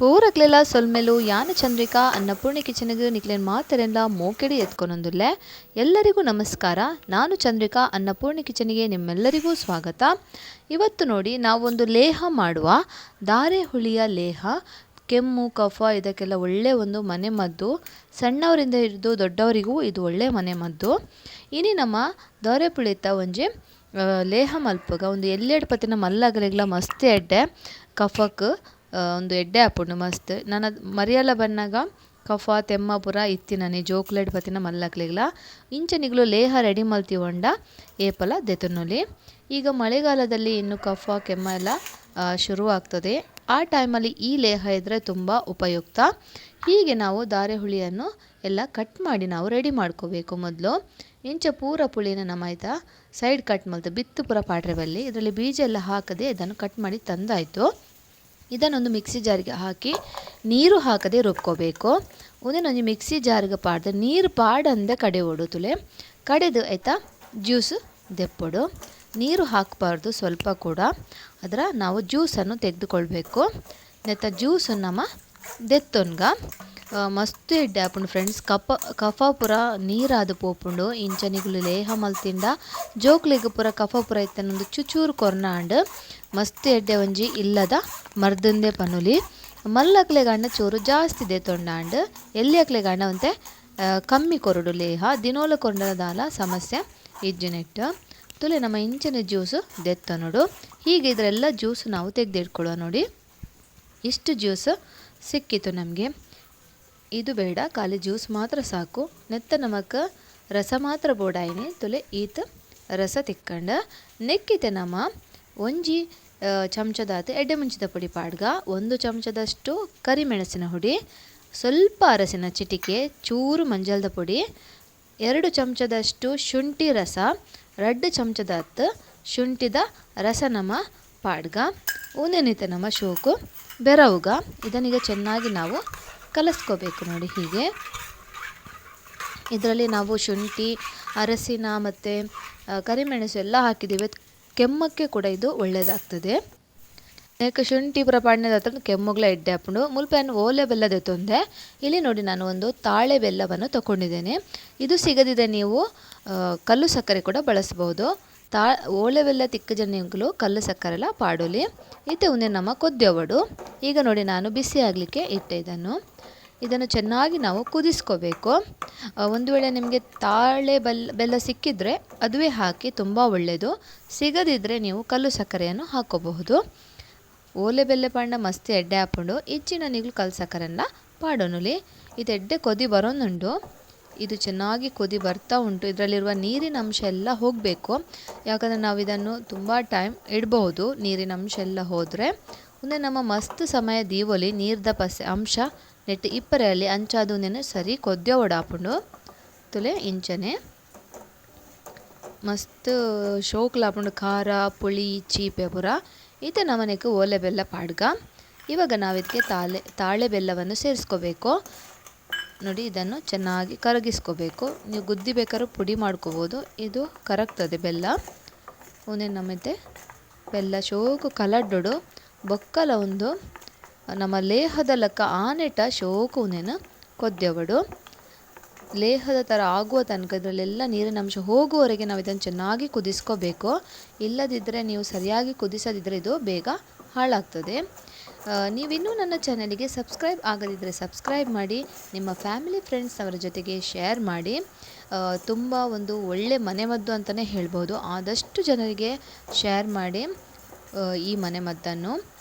ಪೂರಕ್ಲೆಲ ಸೊಲ್ಮೆಲು. ಯಾನ ಚಂದ್ರಿಕಾ, ಅನ್ನಪೂರ್ಣೆ ಕಿಚನ್ಗ್ ನಿಕ್ಲೆನ್ ಮಾತೆರೆನ್ಲ ಮೋಕೆಡ್ ಎತ್ಕೊನೊಂದುಲ್ಲೆ. ಎಲ್ಲರಿಗೂ ನಮಸ್ಕಾರ. ನಾನು ಚಂದ್ರಿಕಾ, ಅನ್ನಪೂರ್ಣೆ ಕಿಚನ್ಗೆ ನಿಮ್ಮೆಲ್ಲರಿಗೂ ಸ್ವಾಗತ. ಇವತ್ತು ನೋಡಿ ನಾವೊಂದು ಲೇಹ ಮಾಡುವ, ದಾರೆ ಹುಳಿಯ ಲೇಹ. ಕೆಮ್ಮು, ಕಫ ಇದಕ್ಕೆಲ್ಲ ಒಳ್ಳೆಯ ಒಂದು ಮನೆಮದ್ದು. ಸಣ್ಣವರಿಂದ ಹಿಡಿದು ದೊಡ್ಡವರಿಗೂ ಇದು ಒಳ್ಳೆಯ ಮನೆಮದ್ದು. ಇನಿ ನಮ್ಮ ದಾರೆ ಪುಳಿತ ಒಂಜಿ ಲೇಹ ಮಲ್ಪುಗ ಒಂದು ಎಲ್ಲೆಡ್ ಪತ್ತಿನ ಮಲ್ಲಗಲೆಗ್ಲ ಮಸ್ತ್ ಎಡ್ಡೆ, ಕಫಕ್ ಒಂದು ಎಡ್ಡೆ ಆಪುಂಡು ಮಸ್ತ್. ನನ ಮರಿಯಲ ಬನ್ನಗ ಕಫ ತೆಮ್ಮ ಪೂರ ಇತ್ತಿನನೆ ಜೋಕ್ಲೆಡ್ ಪತ್ತಿನ ಮಲ್ಲಕ್ಲೆಗ್ಲ ಇಂಚ ನಿಗುಲು ಲೇಹ ರೆಡಿ ಮಲ್ತಿವಂಡ ಏಪಲ ದೆತೊನೊಲಿ. ಈಗ ಮಳೆಗಾಲದಲ್ಲಿ ಇನ್ನು ಕಫ ಕೆಮ್ಮ ಎಲ್ಲ ಶುರುವಾಗ್ತದೆ. ಆ ಟೈಮಲ್ಲಿ ಈ ಲೇಹ ಇದ್ದರೆ ತುಂಬ ಉಪಯುಕ್ತ. ಹೀಗೆ ನಾವು ದಾರೆ ಹುಳಿಯನ್ನು ಎಲ್ಲ ಕಟ್ ಮಾಡಿ ನಾವು ರೆಡಿ ಮಾಡ್ಕೋಬೇಕು ಮೊದಲು. ಇಂಚ ಪೂರ ಪುಳಿನ ನಮ್ಮ ಆಯ್ತಾ ಸೈಡ್ ಕಟ್ ಮಲ್ತು ಬಿತ್ತು ಪೂರ ಪಾಡ್ರೆ ಬಲ್ಲಿ, ಇದರಲ್ಲಿ ಬೀಜ ಎಲ್ಲ ಹಾಕದೆ ಇದನ್ನು ಕಟ್ ಮಾಡಿ ತಂದಾಯಿತು. ಇದನ್ನೊಂದು ಮಿಕ್ಸಿ ಜಾರಿಗೆ ಹಾಕಿ ನೀರು ಹಾಕದೆ ರುಬ್ಕೋಬೇಕು. ಒಂದೊಂದು ಮಿಕ್ಸಿ ಜಾರಿಗೆ ಪಾಡ್ದು ನೀರು ಪಾಡಂದೆ ಕಡೆಯೋಡು ತುಲೆ ಕಡೆದು ಆಯಿತಾ ಜ್ಯೂಸು ದೆಪ್ಪೊಡು. ನೀರು ಹಾಕಬಾರ್ದು ಸ್ವಲ್ಪ ಕೂಡ. ಅದರ ನಾವು ಜ್ಯೂಸನ್ನು ತೆಗೆದುಕೊಳ್ಬೇಕು. ನೆತ್ತ ಜ್ಯೂಸನ್ನು ನಮ್ಮ ದೆತ್ತೊನ್ಗ ಮಸ್ತ್ ಎಡ್ಡೆ ಆಪುಂಡು ಫ್ರೆಂಡ್ಸ್. ಕಫ ಪೂರ ನೀರಾದ್ ಪೋಪುಂಡು. ಇಂಚ ನಿಗುಲು ಲೇಹ ಮಲ್ತಿಂಡ ಜೋಕ್ಲೆಗ್ ಪೂರ ಕಫ ಪೂರ ಇತ್ತನೊಂದು ಚುಚೂರು ಕೊರ್ನಾಂಡ್ ಮಸ್ತ್ ಎಡ್ಡೆ ಒಂಜಿ ಇಲ್ಲದ ಮರ್ದಂದೆ ಪನುಲಿ. ಮಲ್ಲಕ್ಲೆಗಾಂಡ ಚೂರು ಜಾಸ್ತಿ ದೆತ್ತೊಂಡಾಂಡ್, ಎಲ್ಯಕ್ಲೆಗಾಂಡ ಒಂತೆ ಕಮ್ಮಿ ಕೊರೊಡು ಲೇಹ. ದಿನೋಲ ಕೊರ್ಂಡಲ ದಾಲ ಸಮಸ್ಯೆ ಇಜ್ಜಿ ನೆಟ್ಟ್. ತುಲೆ ನಮ್ಮ ಇಂಚಿನ ಜ್ಯೂಸು ದೆತ್ತೊನೊಡು. ಹೀಗೆ ಇದರೆಲ್ಲ ಜ್ಯೂಸ್ ನಾವು ತೆಗೆದಿಟ್ಕೊಳ್ಳುವ ನೋಡಿ. ಇಷ್ಟು ಜ್ಯೂಸ್ ಸಿಕ್ಕಿತು ನಮಗೆ. ಇದು ಬೇಡ, ಖಾಲಿ ಜ್ಯೂಸ್ ಮಾತ್ರ ಸಾಕು. ನೆತ್ತ ನಮಕ್ ರಸ ಮಾತ್ರ ಬೋಡಾಯಿನಿ. ತುಲೆ ಈತ್ ರಸ ತಿಕ್ಕಂಡ ನೆಕ್ಕಿತೆ ನಮ್ಮ ಒಂಜಿ ಚಮಚದಾತ್ ಎಡ್ಡೆ ಮುಂಚಿದ ಪುಡಿ ಪಾಡ್ಗ, ಒಂದು ಚಮಚದಷ್ಟು ಕರಿಮೆಣಸಿನ ಹುಡಿ, ಸ್ವಲ್ಪ ಅರಸಿನ ಚಿಟಿಕೆ, ಚೂರು ಮಂಜಲ್ದ ಪುಡಿ, 2 ಚಮಚದಷ್ಟು ಶುಂಠಿ ರಸ, 2 ಚಮಚದಾತ್ ಶುಂಠಿದ ರಸ ನಮ್ಮ ಪಾಡ್ಗ. ಒಂದೇನಿತ ನಮ್ಮ ಶೋಕು ಬೆರವುಗ. ಇದನ್ನೀಗ ಚೆನ್ನಾಗಿ ನಾವು ಕಲಸ್ಕೋಬೇಕು ನೋಡಿ ಹೀಗೆ. ಇದರಲ್ಲಿ ನಾವು ಶುಂಠಿ, ಅರಸಿನ ಮತ್ತು ಕರಿಮೆಣಸು ಎಲ್ಲ ಹಾಕಿದ್ದೀವಿ. ಕೆಮ್ಮಕ್ಕೆ ಕೂಡ ಇದು ಒಳ್ಳೆಯದಾಗ್ತದೆ. ಯಾಕೆ ಶುಂಠಿ ಪೂರ ಪಾಡ್ನೆದ ಕೆಮ್ಮುಗ್ಲ ಎಡ್ಡೆ ಆಪುಂಡು. ಮುಲ್ಪ ಯಾನ್ ಓಲೆ ಬೆಲ್ಲ ದೆತ್ತೊಂದೆ. ಇಲ್ಲಿ ನೋಡಿ ನಾನು ಒಂದು ತಾಳೆ ಬೆಲ್ಲವನ್ನು ತಗೊಂಡಿದ್ದೇನೆ. ಇದು ಸಿಗದಿದೆ ನೀವು ಕಲ್ಲು ಸಕ್ಕರೆ ಕೂಡ ಬಳಸ್ಬೋದು. ಓಲೆ ಬೆಲ್ಲ ತಿಕ್ಕ ನಿಂಕುಲು ಕಲ್ಲು ಸಕ್ಕರೆಲ್ಲ ಪಾಡೊಲಿ. ಇತ್ತೆ ಉಂದೆ ನಮ್ಮ ಕೊದ್ಯೊವೊಡು. ಈಗ ನೋಡಿ ನಾನು ಬಿಸಿ ಆಗಲಿಕ್ಕೆ ಇಟ್ಟೆ ಇದನ್ನು. ಇದನ್ನು ಚೆನ್ನಾಗಿ ನಾವು ಕುದಿಸ್ಕೋಬೇಕು. ಒಂದು ವೇಳೆ ನಿಮಗೆ ತಾಳೆ ಬೆಲ್ಲ ಸಿಕ್ಕಿದರೆ ಅದುವೇ ಹಾಕಿ ತುಂಬ ಒಳ್ಳೆಯದು. ಸಿಗದಿದ್ದರೆ ನೀವು ಕಲ್ಲು ಸಕ್ಕರೆಯನ್ನು ಹಾಕೋಬಹುದು. ಓಲೆ ಬೆಲ್ಲ ಪಾಂಡ ಮಸ್ತ್ ಎಡ್ಡೆ ಆಪುಂಡು. ಇಚ್ಚಿನ ನಿಗುಲು ಕಲ್ಲು ಸಕ್ಕರೆಲ್ಲ ಪಾಡೊನುಲಿ. ಇದು ಎಡ್ಡೆ ಕೊದಿ ಬರೋನುಂಡು. ಇದು ಚೆನ್ನಾಗಿ ಕುದಿ ಬರ್ತಾ ಉಂಟು. ಇದರಲ್ಲಿರುವ ನೀರಿನ ಅಂಶ ಎಲ್ಲ ಹೋಗಬೇಕು. ಯಾಕಂದರೆ ನಾವು ಇದನ್ನು ತುಂಬ ಟೈಮ್ ಇಡಬಹುದು. ನೀರಿನ ಅಂಶ ಎಲ್ಲ ಹೋದರೆ ಒಂದೇ ನಮ್ಮ ಮಸ್ತ್ ಸಮಯ ದೀವೊಲಿ. ನೀರ್ದ ಪಸೆ ಅಂಶ ನೆಟ್ ಇಪ್ಪರೆಯಲ್ಲಿ ಅಂಚಾದು ನೆನೆ ಸರಿ ಕೊದ್ಯೊಡಾಪುಂಡು. ತುಲೆ ಇಂಚನೆ ಮಸ್ತ್ ಶೋಕ್ಲಾಪುಂಡು. ಖಾರ ಪುಳಿ ಚೀಪೆ ಪೂರ. ಇತ್ತೆ ನಮನೆಕ್ ಓಲೆ ಬೆಲ್ಲ ಪಾಡ್ಗ. ಇವಾಗ ನಾವು ಇದಕ್ಕೆ ತಾಳೆ ಬೆಲ್ಲವನ್ನು ಸೇರಿಸ್ಕೋಬೇಕು ನೋಡಿ. ಇದನ್ನು ಚೆನ್ನಾಗಿ ಕರಗಿಸ್ಕೋಬೇಕು. ನೀವು ಗುದ್ದಿ ಬೇಕಾದ್ರೂ ಪುಡಿ ಮಾಡ್ಕೋಬೋದು. ಇದು ಕರಗ್ತದೆ ಬೆಲ್ಲ. ಒಂದೇ ನಮ್ಮತ್ತೆ ಬೆಲ್ಲ ಶೋಕು ಕಲಡ್ಡೊಡು. ಬೊಕ್ಕಲ ಒಂದು ನಮ್ಮ ಲೇಹದ ಲೆಕ್ಕ ಆನೆಟ ಶೋಕು ಉಂದೆನ್ ಕೊದ್ಯೊವೊಡು. ಲೇಹದ ಥರ ಆಗುವ ತನಕ, ಇದರಲ್ಲೆಲ್ಲ ನೀರಿನ ಅಂಶ ಹೋಗುವವರೆಗೆ ನಾವು ಇದನ್ನು ಚೆನ್ನಾಗಿ ಕುದಿಸ್ಕೋಬೇಕು. ಇಲ್ಲದಿದ್ದರೆ, ನೀವು ಸರಿಯಾಗಿ ಕುದಿಸದಿದ್ದರೆ ಇದು ಬೇಗ ಹಾಳಾಗ್ತದೆ. ನೀವಿನ್ನೂ ನನ್ನ ಚಾನಲಿಗೆ ಸಬ್ಸ್ಕ್ರೈಬ್ ಆಗದಿದ್ದರೆ ಸಬ್ಸ್ಕ್ರೈಬ್ ಮಾಡಿ, ನಿಮ್ಮ ಫ್ಯಾಮಿಲಿ ಫ್ರೆಂಡ್ಸ್ ಅವರ ಜೊತೆಗೆ ಶೇರ್ ಮಾಡಿ. ತುಂಬ ಒಂದು ಒಳ್ಳೆ ಮನೆಮದ್ದು ಅಂತಲೇ ಹೇಳ್ಬೋದು. ಆದಷ್ಟು ಜನರಿಗೆ ಶೇರ್ ಮಾಡಿ ಈ ಮನೆಮದ್ದನ್ನು.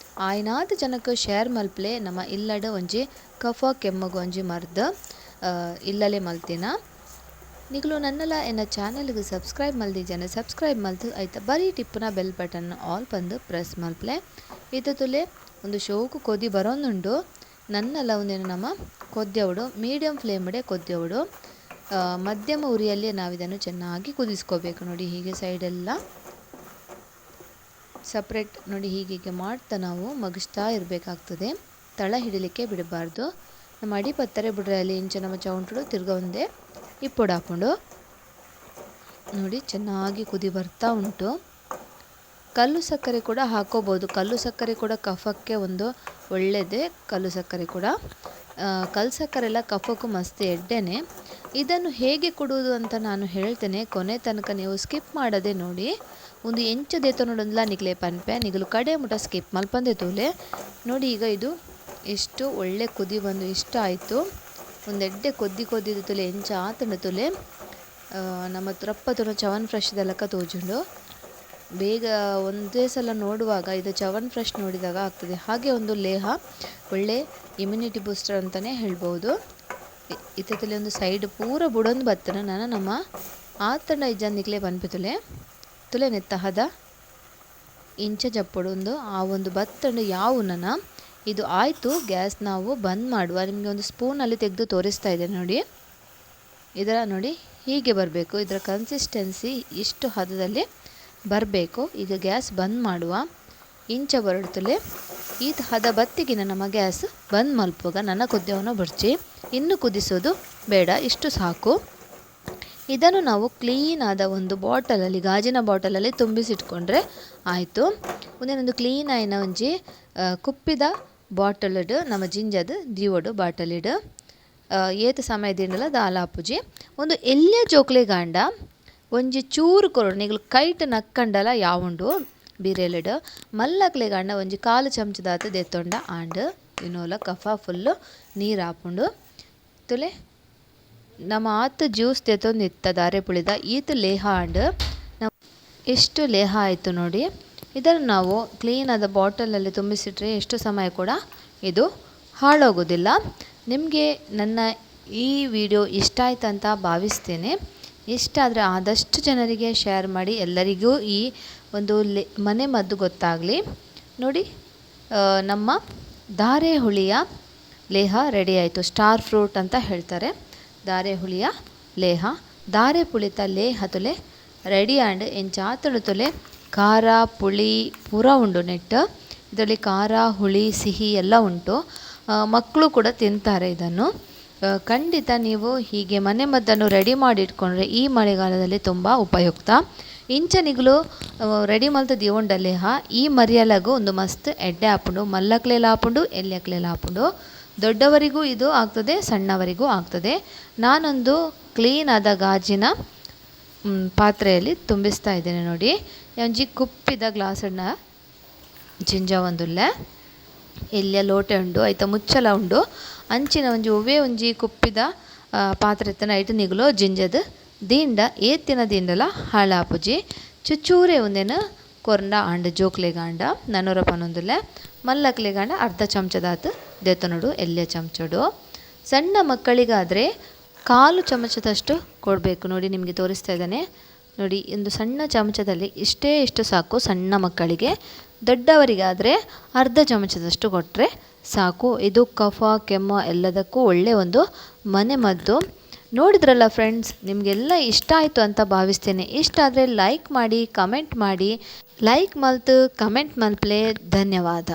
ಆಯ್ನಾತ್ ಜನಕ್ಕೆ ಶೇರ್ ಮಲ್ಪಲೆ. ನಮ್ಮ ಇಲ್ಲಡ ಒಂಜಿ ಕಫ ಕೆಮ್ಮುಗ್ ಒಂಜಿ ಮರ್ದ್ ಇಲ್ಲಲೆ ಮಲ್ತಿನ. ನಿಗುಲು ನನ್ನಲ ಎನ್ನ ಚಾನಲ್ಗೆ ಸಬ್ಸ್ಕ್ರೈಬ್ ಮಲ್ದಿಜನ ಸಬ್ಸ್ಕ್ರೈಬ್ ಮಲ್ತು ಐತ ಬರೀ ಟಿಪ್ಪುನ ಬೆಲ್ ಬಟನ್ ಆಲ್ ಪಂದು ಪ್ರೆಸ್ ಮಲ್ಪಲೆ. ಇತ್ತೆ ತುಲೆ ಒಂದು ಶೋಕು ಕೊದಿ ಬರೋನುಂಡು. ನನ್ನಲ ಒಂದೇನು ನಮ್ಮ ಕೊದ್ಯೊಡು, ಮೀಡಿಯಂ ಫ್ಲೇಮ್ಡೆ ಕೊದ್ಯೊಡು. ಮಧ್ಯಮ ಉರಿಯಲ್ಲಿ ನಾವು ಇದನ್ನು ಚೆನ್ನಾಗಿ ಕುದಿಸ್ಕೋಬೇಕು ನೋಡಿ. ಹೀಗೆ ಸೈಡೆಲ್ಲ ಸಪ್ರೇಟ್ ನೋಡಿ, ಹೀಗೆ ಮಾಡ್ತಾ ನಾವು ಮಗಿಸ್ತಾ ಇರಬೇಕಾಗ್ತದೆ. ತಳ ಹಿಡಿಲಿಕ್ಕೆ ಬಿಡಬಾರ್ದು. ನಮ್ಮ ಅಡಿ ಪತ್ತರೆ ಬಿಡ್ರೆ ಅಲ್ಲಿ ಇಂಚ ನಮ್ಮ ಚೌಂಟುಡು ತಿರ್ಗ ಒಂದೇ ಇಪ್ಪೊಡು ಹಾಕೊಂಡು ನೋಡಿ. ಚೆನ್ನಾಗಿ ಕುದಿ ಬರ್ತಾ ಉಂಟು. ಕಲ್ಲು ಸಕ್ಕರೆ ಕೂಡ ಹಾಕೋಬೋದು. ಕಲ್ಲು ಸಕ್ಕರೆ ಕೂಡ ಕಫಕ್ಕೆ ಒಂದು ಒಳ್ಳೆಯದೇ. ಕಲ್ಲು ಸಕ್ಕರೆ ಕೂಡ ಕಲ್ಲು ಸಕ್ಕರೆ ಎಲ್ಲ ಕಫಕ್ಕೂ ಮಸ್ತ್ ಎಡ್ಡೆನೆ. ಇದನ್ನು ಹೇಗೆ ಕೊಡುವುದು ಅಂತ ನಾನು ಹೇಳ್ತೇನೆ, ಕೊನೆ ತನಕ ನೀವು ಸ್ಕಿಪ್ ಮಾಡದೆ ನೋಡಿ. ಒಂದು ಎಂಚ ದೇತ ನೋಡೋದಿಲ್ಲ ನಿಗ್ಲೆ ಪನ್ಪೆ ನಿಗಲು ಕಡೆ ಮುಟ ಸ್ಕಿಪ್ ಮಲ್ಪಂದೆ ತೋಲೆ. ನೋಡಿ ಈಗ ಇದು ಎಷ್ಟು ಒಳ್ಳೆ ಕುದಿ ಬಂದು ಇಷ್ಟ ಆಯಿತು. ಒಂದೆಡ್ಡೆ ಕೊದ್ದಿ ಕೊದ್ದಿದ್ದು ತುಲೆ ಎಂಚ ಆತಂಡು ತುಲೆ. ನಮ್ಮ ರಪ್ಪ ತುನ ಚವನ್ ಫ್ರೆಶ್ ಲೆಕ್ಕ ತೋಜುಂಡು. ಬೇಗ ಒಂದೇ ಸಲ ನೋಡುವಾಗ ಇದು ಚವನ್ ಫ್ರೆಶ್ ನೋಡಿದಾಗ ಆಗ್ತದೆ. ಹಾಗೆ ಒಂದು ಲೇಹ ಒಳ್ಳೆ ಇಮ್ಯುನಿಟಿ ಬೂಸ್ಟರ್ ಅಂತಲೇ ಹೇಳ್ಬೋದು. ಇತ್ತಲ್ಲಿ ಒಂದು ಸೈಡ್ ಪೂರ ಬುಡೊಂದು ಬತ್ತನ ನಾನು ನಮ್ಮ ಆತಂಡ ಇಜ್ಜಂದಿಕ್ಲೆ ಪನ್ಪೆ ತುಲೆ ತುಲೆ ನೆತ್ತ ಹದ ಇಂಚ ಜಪ್ಪೊಡು ಒಂದು ಆ ಒಂದು ಬತ್ತಂಡು ಯಾವು ನನ್ನ. ಇದು ಆಯಿತು, ಗ್ಯಾಸ್ ನಾವು ಬಂದ್ ಮಾಡುವ. ನಿಮಗೆ ಒಂದು ಸ್ಪೂನಲ್ಲಿ ತೆಗೆದು ತೋರಿಸ್ತಾ ಇದೆ ನೋಡಿ. ಇದರ ನೋಡಿ ಹೀಗೆ ಬರಬೇಕು, ಇದರ ಕನ್ಸಿಸ್ಟೆನ್ಸಿ ಇಷ್ಟು ಹದದಲ್ಲಿ ಬರಬೇಕು. ಈಗ ಗ್ಯಾಸ್ ಬಂದ್ ಮಾಡುವ. ಇಂಚ ಬರಡ್ತಲೆ ಈತ ಹದ ಬತ್ತಿಗಿನ ನಮ್ಮ ಗ್ಯಾಸ್ ಬಂದ್ ಮಲ್ಪುಗ. ನನ್ನ ಕುದ್ಯವನ ಬರ್ಚಿ, ಇನ್ನು ಕುದಿಸೋದು ಬೇಡ, ಇಷ್ಟು ಸಾಕು. ಇದನ್ನು ನಾವು ಕ್ಲೀನಾದ ಒಂದು ಬಾಟಲಲ್ಲಿ, ಗಾಜಿನ ಬಾಟಲಲ್ಲಿ ತುಂಬಿಸಿಟ್ಕೊಂಡ್ರೆ ಆಯಿತು. ಒಂದೇನೊಂದು ಕ್ಲೀನ್ ಆಯಿನ ಒಂಜಿ ಕುಪ್ಪಿದ ಬಾಟಲ್ಡ್ ನಮ್ಮ ಜಿಂಜದ ದೀವೊಡು ಬಾಟಲಿಡ್ ಏತ್ ಸಮಯ ದಿಂಡಲ ದಾಲ ಆಪುಜಿ. ಒಂದು ಎಲ್ಯ ಜೋಕ್ಲೆ ಗಾಂಡ ಒಂಜಿ ಚೂರು ಕೊರೊಡು, ನಿಗುಲು ಕೈಟ್ ನಕ್ಕಂಡಲ ಯಾವುಂಡು ಬಿರೆಲೆಡ್. ಮಲ್ಲಕ್ಲೆ ಗಾಂಡ ಒಂಜಿ ಕಾಲು ಚಮಚದಾತ್ ದೆತ್ತೊಂಡ ಆಂಡ್ ತಿನೋಲ ಕಫ ಫುಲ್ಲು ನೀರು ಆಪುಂಡು. ತುಲೆ ನಮ್ಮ ಆತ್ ಜ್ಯೂಸ್ ದೆತ್ತೊಂದಿತ್ತ ದಾರೆ ಪುಳಿದ ಈತ್ ಲೇಹ ಆಂಡ್ ಎಷ್ಟು ಲೇಹ ಆಯಿತು ನೋಡಿ. ಇದನ್ನು ನಾವು ಕ್ಲೀನಾದ ಬಾಟಲಲ್ಲಿ ತುಂಬಿಸಿಟ್ರೆ ಎಷ್ಟು ಸಮಯ ಕೂಡ ಇದು ಹಾಳಾಗೋದಿಲ್ಲ. ನಿಮಗೆ ನನ್ನ ಈ ವಿಡಿಯೋ ಇಷ್ಟ ಆಯ್ತಂತ ಭಾವಿಸ್ತೇನೆ. ಇಷ್ಟ ಆದರೆ ಆದಷ್ಟು ಜನರಿಗೆ ಶೇರ್ ಮಾಡಿ, ಎಲ್ಲರಿಗೂ ಈ ಒಂದು ಮನೆ ಮದ್ದು ಗೊತ್ತಾಗಲಿ. ನೋಡಿ ನಮ್ಮ ಧಾರೆ ಹುಳಿಯ ಲೇಹ ರೆಡಿ ಆಯಿತು. ಸ್ಟಾರ್ ಫ್ರೂಟ್ ಅಂತ ಹೇಳ್ತಾರೆ ಧಾರೆ ಹುಳಿಯ ಲೇಹ. ಧಾರೆ ಪುಳಿತ ಲೇಹ ತುಲೆ ರೆಡಿ ಆಂಡ್ ಎಂಚಾತುಂಡು ತುಲೆ. ಖಾರ ಪುಳಿ ಪೂರ ಉಂಡು ನೆಟ್. ಇದರಲ್ಲಿ ಖಾರ ಹುಳಿ ಸಿಹಿ ಎಲ್ಲ ಉಂಟು. ಮಕ್ಕಳು ಕೂಡ ತಿಂತಾರೆ ಇದನ್ನು. ಖಂಡಿತ ನೀವು ಹೀಗೆ ಮನೆ ಮದ್ದನ್ನು ರೆಡಿ ಮಾಡಿ ಇಟ್ಕೊಂಡ್ರೆ ಈ ಮಳೆಗಾಲದಲ್ಲಿ ತುಂಬ ಉಪಯುಕ್ತ. ಇಂಚನಿಗ್ಲು ರೆಡಿ ಮಲ್ತ್ ದೀವೊಂಡ ಲೇಹ ಈ ಮರಿಯಲಗು ಒಂದು ಮಸ್ತ್ ಎಡ್ಡೆ ಆಪುಂಡು. ಮಲ್ಲಕ್ಲೆಲ ಆಪುಂಡು, ಎಲ್ಯಕ್ಲೆಲ ಆಪುಂಡು. ದೊಡ್ಡವರಿಗೂ ಇದು ಆಗ್ತದೆ, ಸಣ್ಣವರಿಗೂ ಆಗ್ತದೆ. ನಾನೊಂದು ಕ್ಲೀನ್ ಆದ ಗಾಜಿನ ಪಾತ್ರೆಯಲ್ಲಿ ತುಂಬಿಸ್ತಾ ಇದ್ದೇನೆ ನೋಡಿ. ಒಂಜಿ ಕುಪ್ಪಿದ ಗ್ಲಾಸನ್ನ ಜಿಂಜ ಒಂದುಲ್ಲೆ ಎಲ್ಯ ಲೋಟೆ ಉಂಡು, ಐತ ಮುಚ್ಚಲ ಉಂಡು. ಅಂಚಿನ ಒಂಜಿ ಒವ್ವೇ ಒಂಜಿ ಕುಪ್ಪಿದ ಪಾತ್ರೆ ಇತ್ತನ ಐಟ್ ನಿಗುಲು ಜಿಂಜದ ದಿಂಡ ಏತಿನ ದಿಂಡಲ ಹಾಳಾಪುಜಿ. ಚುಚ್ಚೂರೆ ಒಂದೇನು ಕೊರ್ಂಡ ಆಂಡ್ ಜೋಕ್ಲೆಗಾಂಡ ನನೊರ ಪನೊಂದುಲ್ಲೆ. ಮಲ್ಲಕ್ಲೆಗಾಂಡ ಅರ್ಧ ಚಮಚದಾತ್ ದೆತ್ತೊನೊಡು ಎಲ್ಯ ಚಮಚಡು. ಸಣ್ಣ ಮಕ್ಕಳಿಗಾದರೆ ಕಾಲು ಚಮಚದಷ್ಟು ಕೊಡಬೇಕು. ನೋಡಿ ನಿಮಗೆ ತೋರಿಸ್ತಾ ಇದ್ದಾನೆ ನೋಡಿ. ಒಂದು ಸಣ್ಣ ಚಮಚದಲ್ಲಿ ಇಷ್ಟೇ ಇಷ್ಟು ಸಾಕು ಸಣ್ಣ ಮಕ್ಕಳಿಗೆ. ದೊಡ್ಡವರಿಗಾದರೆ ಅರ್ಧ ಚಮಚದಷ್ಟು ಕೊಟ್ಟರೆ ಸಾಕು. ಇದು ಕಫ ಕೆಮ್ಮು ಎಲ್ಲದಕ್ಕೂ ಒಳ್ಳೆಯ ಒಂದು ಮನೆಮದ್ದು. ನೋಡಿದ್ರಲ್ಲ ಫ್ರೆಂಡ್ಸ್, ನಿಮಗೆಲ್ಲ ಇಷ್ಟ ಆಯಿತು ಅಂತ ಭಾವಿಸ್ತೇನೆ. ಇಷ್ಟ ಆದರೆ ಲೈಕ್ ಮಾಡಿ, ಕಮೆಂಟ್ ಮಾಡಿ. ಲೈಕ್ ಮಲ್ತು ಕಮೆಂಟ್ ಮಲ್ಪ್ಲೆ. ಧನ್ಯವಾದ.